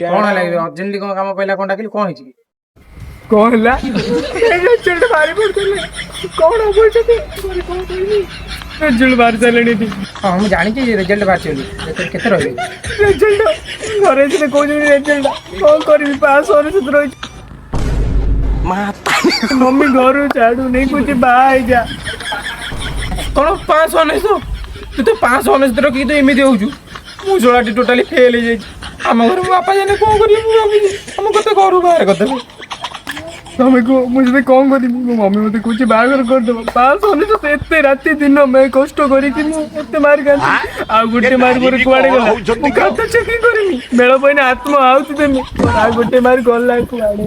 କଣ ହେଲା କି? ଅର୍ଜେଣ୍ଟଲି କଣ କାମ ପଇଲା? କଣ ଡାକିଲି, କଣ ହେଇଛି କି? କଣ ହେଲା? ରେଜଲ୍ଟ ବାହାରି ପଡିଥିଲେ, କଣ ହବ ସେଠି? ଘରେ କଣ କହିବି? ରେଜଲ୍ଟ ବାହାରି ସାରିଲାଣି ଏଠି। ହଁ, ମୁଁ ଜାଣିଛି ରେଜଲ୍ଟ ବାହାରିଛି ବୋଲି। କେତେ କେତେ ରହିବେ? ରେଜଲ୍ଟ ଘରେ ସେଠି କହୁଛନ୍ତି, ରେଜଲ୍ଟ କଣ କରିବି? 599 ରହିଛି। ମମି ଘରୁ ଛାଡୁନି, କହୁଛି ବାହା ହେଇଯା। କଣ 599? ତୁ ତ 599 ରଖିକି ତୁ ଏମିତି ହଉଛୁ। ମୁଁ ଶଳାଟି ଟୋଟାଲି ଫେଲ୍ ହେଇଯାଇଛି। ଆମ ଘରେ ମୋ ବାପା ଜାନେ କଣ କରିବେ ମୁଁ ଭାବୁଛି। ଆମ କେତେ ଘରୁ ବାହାର କରିଦେବେ। ତମେ କୁହ, ମୁଁ ସେଠି କଣ କରିବି? ମୋ ମମି ମତେ କହୁଛି ବାହାଘର କରିଦେବ। 599, ଏତେ ରାତି ଦିନ ମେ କଷ୍ଟ କରିକି ମୁଁ ଏତେ ମାର୍କ ଆଣିଛି, ଆଉ ଗୋଟେ ମାର୍କ ମୋର କୁଆଡେ ଗଲା? ମୁଁ ଖାତା ଚେକିଂ କରିବି, ମେଳ ପଇନେ ଆତ୍ମ ଆହୁତି ଦେମି। ମୋର ଆଉ ଗୋଟେ ମାର୍କ ଗଲା କୁଆଡେ?